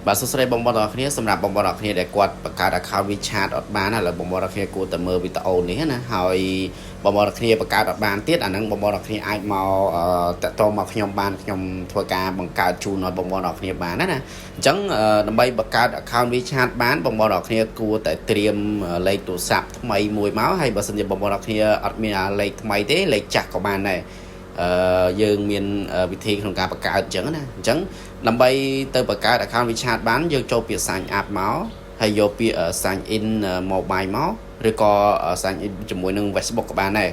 បាទសួស្តីបងប្អូនទាំងអស់គ្នាសម្រាប់បងប្អូនទាំងអស់គ្នាដែលគាត់បង្កើត account WeChat អត់បានឥឡូវបងប្អូនទាំងអស់គ្នាគួរតែមើលវីដេអូនេះណាហើយបងប្អូនទាំងអស់គ្នាបង្កើតអត់បានទៀតអាហ្នឹងបងប្អូនទាំងអស់គ្នាអាចមកតាក់ទងមកខ្ញុំបានខ្ញុំធ្វើការបង្កើតជូនឲ្យបងប្អូនទាំងអស់គ្នាបានណាណាអញ្ចឹងដើម្បីបង្កើត account WeChat បានបងប្អូនទាំងអស់គ្នាគួរតែត្រៀមលេខទូរស័ព្ទថ្មីមួយមកហើយបើសិនជាបងប្អូនទាំងអស់គ្នាអត់មានលេខថ្មីទេលេខចាស់ក៏បានដែរអឺយើងមានវិធីក្នុងការបង្កើតអញ្ចឹងណាអញ្ចឹងដើម្បីទៅបង្កើត account WeChat បានយើងចូលពាក្យ sign up មកហើយយកពាក្យ sign in mobile មកឬក៏ sign in ជាមួយនឹង Facebook ក៏បានដែរ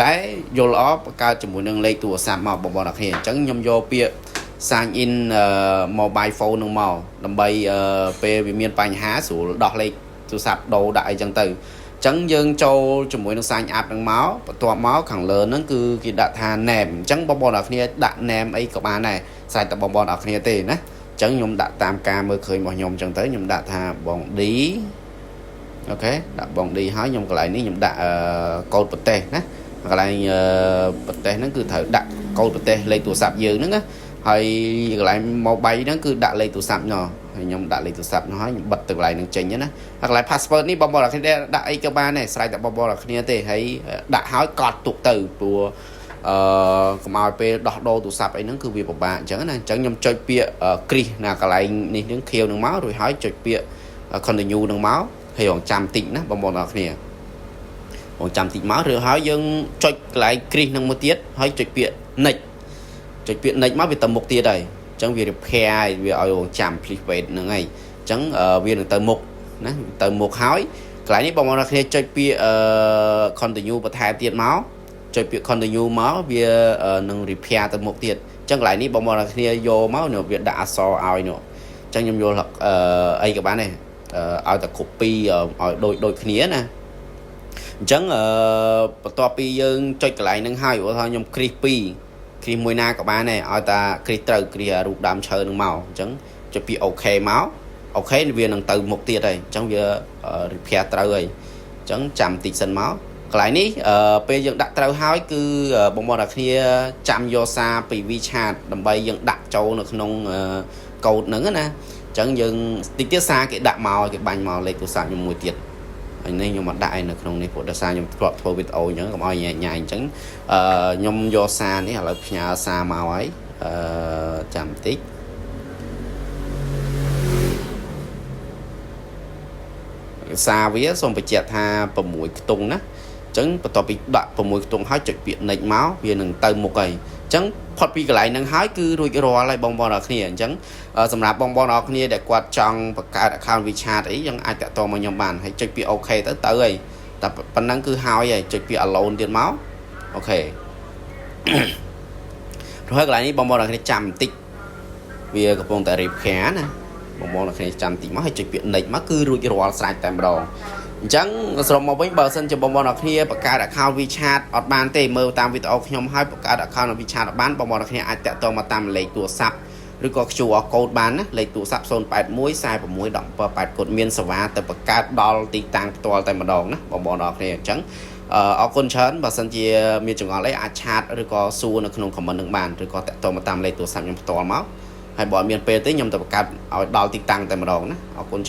តែយល់ល្អបង្កើតជាមួយនឹងលេខទូរស័ព្ទមកបងប្អូនអរគ្នាអញ្ចឹងខ្ញុំយកពាក្យ sign in mobile phone នឹងមកដើម្បីពេលវាមានបញ្ហាស្រួលដោះលេខទូរស័ព្ទដូរដាក់អីចឹងទៅចឹងយើងចូលជាមួយនឹង sign up នឹងមកបន្ទាប់មកខាងលើហ្នឹងគឺគេដាក់ថា name អញ្ចឹងបងប្អូនអរគ្នាដាក់ name អីក៏បានដែរស្រេចតែបងប្អូនអរគ្នាទេណាអញ្ចឹងខ្ញុំដាក់តាមការមើលឃើញរបស់ខ្ញុំអញ្ចឹងទៅខ្ញុំដាក់ថាបង D OK ដាក់បង D ហើយខ្ញុំកន្លែងនេះខ្ញុំដាក់កូដប្រទេសណាកន្លែងប្រទេសហ្នឹងគឺត្រូវដាក់កូដប្រទេសលេខទូរស័ព្ទយើងហ្នឹងណាហើយកន្លែង mobile ហ្នឹងគឺដាក់លេខទូរស័ព្ទណោះហើយខ្ញុំដាក់លេខទូរស័ព្ទនោះហើយខ្ញុំបិទទៅកន្លែងហ្នឹងចេញណាហើយកន្លែង password នេះបងប្អូនអរគ្នាដាក់អីក៏បានដែរស្រេចតែបងប្អូនអរគ្នាទេហើយដាក់ហើយកត់ទុកទៅព្រោះអឺកុំឲ្យពេលដោះដូរទូរស័ព្ទអីហ្នឹងគឺវាពិបាកអញ្ចឹងណាអញ្ចឹងខ្ញុំចុចពាក្យគ្រីសណាកន្លែងនេះនឹងខៀវនឹងមករួចហើយចុចពាក្យ continue នឹងមកហើយរងចាំតិចណាបងប្អូនអរគ្នារងចាំតិចមកឬហើយយើងចុចកន្លែងគ្រីសនឹងមួយទៀតហើយចុចពាក្យ next ចុចពាក្យ next មកវាទៅមុខទៀតហើយអញ្ចឹងវា repair វាឲ្យរងចាំ please wait ហ្នឹងហើយអញ្ចឹងវានឹងទៅមុខណាទៅមុខហើយកន្លែងនេះបងប្អូនអរគ្នាចុចពាក្យ continue បន្ថែមទៀតមកចុចពាក្យ continue មកវានឹង repair ទៅមុខទៀតអញ្ចឹងកន្លែងនេះបងប្អូនអរគ្នាយកមកវាដាក់អក្សរឲ្យនោះអញ្ចឹងខ្ញុំយល់អីក៏បានដែរឲ្យតែ copy ឲ្យដូចដូចគ្នាណាអញ្ចឹងអឺបន្ទាប់ពីយើងចុចកន្លែងហ្នឹងហើយឧទាហរណ៍ខ្ញុំគ្រីស2គ្រីសមួយណាក៏បានដែរឲ្យតាគ្រីសត្រូវគ្រីសរូបដើមឈើនឹងមកអញ្ចឹងចុចពី OK មក OK វានឹងទៅមុខទៀតហើយអញ្ចឹងវា repair ត្រូវហើយអញ្ចឹងចាំតិចសិនមកកន្លែងនេះពេលយើងដាក់ត្រូវហើយគឺបងប្អូនអ្នកគ្នាចាំយកសារពី WeChat ដើម្បីយើងដាក់ចូលនៅក្នុងកូដហ្នឹងណាអញ្ចឹងយើងតិចទៀតសារគេដាក់មកគេបាញ់មកលេខទូរស័ព្ទខ្ញុំមួយទៀតហើយនេះខ្ញុំមកដាក់ឯនៅក្នុងនេះព្រោះដោយសារខ្ញុំធ្លាប់ធ្វើវីដេអូអញ្ចឹងកុំឲ្យញ៉ៃញ៉ៃអញ្ចឹងអឺខ្ញុំយកសារនេះឥឡូវផ្ញើសារមកហើយអឺចាំតិចសារវាសូមបញ្ជាក់ថា6ខ្ទង់ណាអញ្ចឹងបន្ទាប់ពីដាក់6ខ្ទង់ហើយចុចពាក្យ next មកវានឹងទៅមុខហើយអញ្ចឹងផុតពីកន្លែងហ្នឹងហើយគឺរួចរាល់ហើយបងប្អូនអរគ្នាអញ្ចឹងសម្រាប់បងប្អូនអរគ្នាដែលគាត់ចង់បង្កើត account WeChat អីយើងអាចតាក់ទងមកខ្ញុំបានហើយចុចពាក្យ OK ទៅទៅហើយតែប៉ុណ្ណឹងគឺហើយហើយចុចពាក្យ allow ទៀតមក OK ព្រោះហើយកន្លែងនេះបងប្អូនអរគ្នាចាំបន្តិចវាកំពុងតែ repair ណាបងប្អូនអរគ្នាចាំតិចមកហើយចុចពាក្យ next មកគឺរួចរាល់ស្រេចតែម្ដងអញ្ចឹងសរុបមកវិញបើសិនជាបងប្អូនអរគ្នាបង្កើត account WeChat អត់បានទេមើលតាមវីដេអូខ្ញុំហើយបង្កើត account WeChat អត់បានបងប្អូនអរគ្នាអាចតាក់ទងមកតាមលេខទូរស័ព្ទឬក៏ QR code បានណាលេខទូរស័ព្ទ081 46 17 8កូដមានសេវាទៅបង្កើតដល់ទីតាំងផ្ទាល់តែម្ដងណាបងប្អូនអរគ្នាអញ្ចឹងអរគុណច្រើនបើសិនជាមានចម្ងល់អីអាច chat ឬក៏សួរនៅក្នុង comment នឹងបានឬក៏តាក់ទងមកតាមលេខទូរស័ព្ទខ្ញុំផ្ទាល់មកហើយបើអត់មានពេលទេខ្ញុំទៅបង្កើតឲ្យដល់ទីតាំងតែម្ដងណាអរគុណ។